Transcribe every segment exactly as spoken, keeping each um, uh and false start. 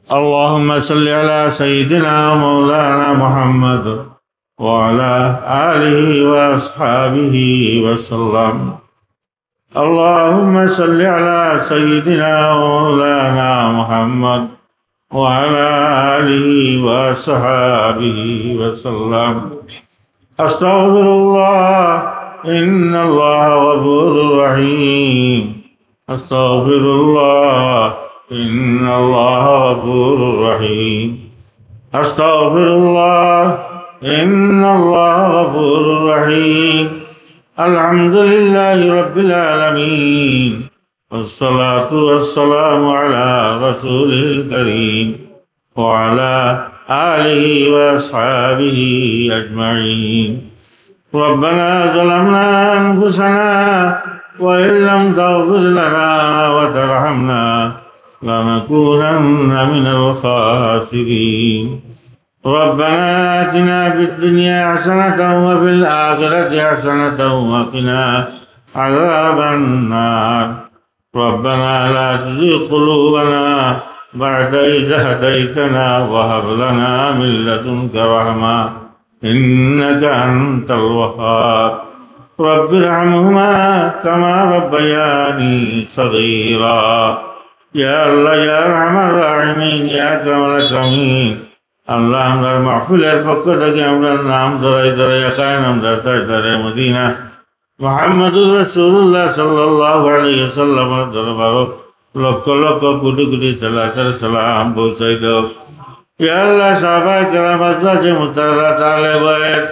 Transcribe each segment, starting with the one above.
اللهم صل على سيدنا مولانا محمد وعلى آله وأصحابه وسلم. اللهم صل على سيدنا ومولانا محمد وعلى آله وأصحابه وسلم. أستغفر الله، إن الله غفور رحيم. أستغفر الله، إن الله غفور رحيم. أستغفر الله، إن الله غفور رحيم. الحمد لله رب العالمين، والصلاة والسلام على رسوله الكريم، وعلى آله وأصحابه أجمعين. ربنا ظلمنا أنفسنا وإن لم تغفر لنا وترحمنا لنكونن من الخاسرين. ربنا آتنا في الدنيا حسنة وفي الآخرة حسنة وقنا عذاب النار. ربنا لا تزغ قلوبنا بعد إذ هديتنا وهب لنا من لدنك رحمة إنك أنت الوهاب. رب ارحمهما كما ربياني صغيرا. يا الله يا أرحم الراحمين يا أكرم الأكرمين. আল্লাহ, আমরার মাহফিলের পক্ষ থাকি আমরার নাম ধরাই ধরাই কায়েনামদার তাজদারে মদিনা মুহাম্মাদুর রাসূলুল্লাহ সাল্লাল্লাহু আলাইহি ওয়াসাল্লামর দরবারো লক্ষ লক্ষ কোটি কোটি সালাতের সালাম পৌঁছাই দেও। ইয়া আল্লাহ, সাহাবায়ে কেরাম, আজওয়াজে মুতাহহারাত, আহলে বায়ত,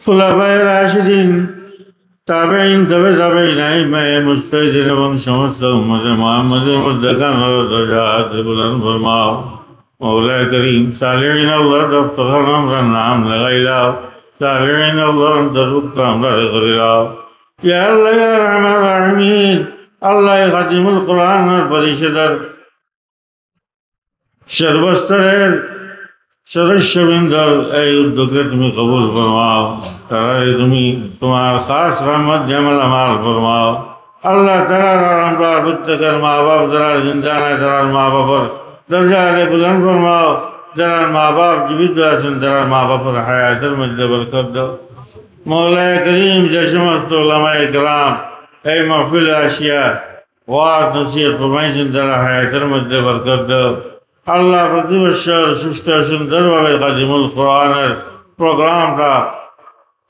খুলাফায়ে রাশিদিন, তাবেঈন, তবে তাবেঈন, আইম্মায়ে মুজতাহিদিন এবং সমস্ত উম্মতে মুহাম্মাদির মুত্তাকিনর দরজাত বুলন্দ ফরমাও। মাওলায়ে করিম, সালিহিন অকলর দস্তরখানো আমরার নাম লাগাইলাও, সালিহিন অকলর অন্তর্ভুক্ত আমরারে করিলাও। ইয়া আল্লাহ, ইয়া আরহামার রাহিমিন, আল্লাহ, এই খাদিমুল কোরআনর পরিষদর সর্বস্তরের সদস্যবৃন্দর এই উদ্যোগরে তুমি কবুল ফরমাও, তারারে তুমি তুমার খাস রহমত দিয়া মালামাল ফরমাও। আল্লাহ, তারার আর আমরার প্রত্যেকের মা বাপ যারা জিন্দা নাই, তারার মা বাপর দরজারে বুলন্দ ফরমাও। যারার মা বাপ জীবিত আছেন, তারার মা বাপর হায়াতের মধ্যে বরকত দাও। মাওলায়ে করিম, যে সমস্ত উলামায়ে কেরাম এই মাহফিলে আসিয়া ওয়াজ নসিহত ফরমাইছেন, তারার হায়াতের মধ্যে বরকত দাও। আল্লাহ, প্রতি বছর সুষ্ঠু সুন্দরভাবে খাদিমুল কোরআনের প্রোগ্রামটা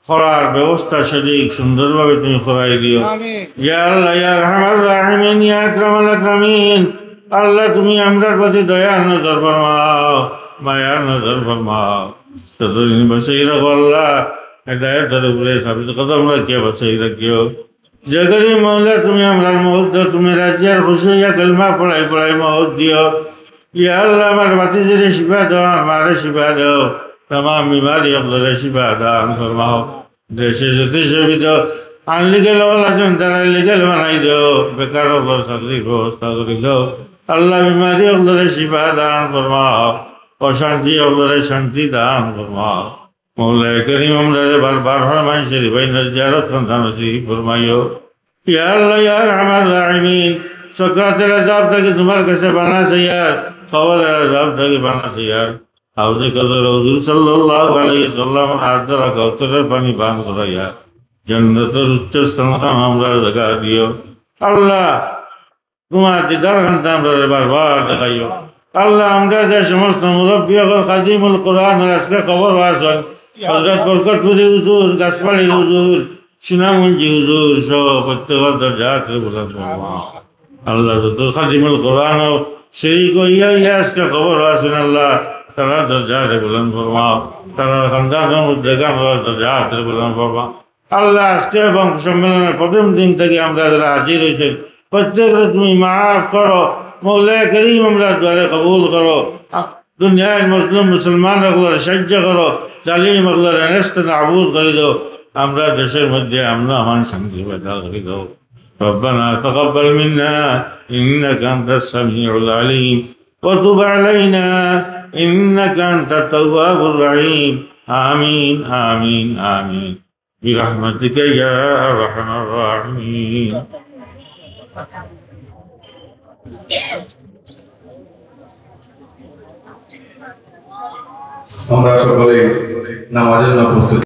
করার ব্যবস্থা সঠিক সুন্দরভাবে তুমি করাই দিও। আমিন। ইয়া আল্লাহ, ইয়া আরহামার রাহিমিন, ইয়া আকরামাল আকরামিন, আল্লাহ, তুমি আমরার প্রতি দয়ার নজর ফরমাও, মায়ার নজর ফরমাও। যতদিন বাঁচাই রাখো আল্লাহ, হেদায়েতর উপরে সাবিত কদম রাখিয়া বাঁচাই রাখিও। যে করি মাওলা, তুমি আমরার মউত দেও, তুমি রাজি আর খুশি অইয়া কলমা পড়াই পড়াই মউত দিও। ইয়া আল্লাহ, আমার ভাতিজারে শিফা দেও, আমার মারে শিফা দেও, তামাম বিমারি অকলরে শিফা দান ফরমাও। দেশে যত শহীদ আনলিগাল অকল আছইন, তারারে লিগাল বানাই দেও, বেকার অকলর চাকরির ব্যবস্থা করি দেও। আল্লাহ, বিমারি অকলরে শিফা দান ফরমাও, অশান্তি অকলরে শান্তি দান ফরমাও। মাওলায়ে করিম, আমরারে বারবার হরমাইন শরীফাইনর জিয়ারত খানতা নসিব ফরমাইও। ইয়া আল্লাহ, ইয়া আরহামার রাহিমিন, সকরাতের আযাব থাকি তুমার কাছে পানা চাইয়ার, কবরের আযাব থাকি পানা চাইয়ার, হাউজে কাউসার হুজুর সাল্লাল্লাহু আলাইহি ওয়াসাল্লামর হাত ধরা কাউসারের পানি পান করাইয়া জান্নাতের উচ্চ স্থান খান আমরার জাগা দিও। আল্লাহ, তুমার দিদার খানতা আমরারে বারবার দেখাইও। আল্লাহ, আমরার যে সমস্ত মুরব্বি অকল খাদিমুল কোরআনর আজকে কবরো আছইন, হযরত বরকতপুরি হুজুর, গাছপাড়ির হুজুর, সুনামগঞ্জি হুজুর সহ প্রত্যেকর দরজাতরে বুলন্দ ফরমাও। আল্লাহ, যত খাদিমুল কোরআনর শরীক অইয়া অইয়া আজকে কবরো আছইন আল্লাহ, তারার দরজাতরে বুলন্দ ফরমাও, তারার খানদানর মুর্দেগানর দরজাতরে বুলন্দ ফরমাও। আল্লাহ, আজকে এবং সম্মেলনের প্রথম দিন থাকি আমরা যারা হাজির অইছি, প্রত্যেকরে তুমি মাফ করো। মাওলায়ে করিম, আমরার দোয়ারে কবুল করো। দুনিয়ার মজলুম মুসলমান অকলরে সাহায্য করো, জালিম অকলরে নেস্ত নাবুদ করি দেও। আমরার দেশের মধ্যে আমন আমান শান্তি পয়দা করি দেও। ربنا تقبل منا إنك أنت السميع العليم وتب علينا إنك أنت التواب الرحيم. آمين، آمين، آمين. برحمتك يا أرحم الراحمين. আমরা সকলে নামাজের জন্য প্রস্তুত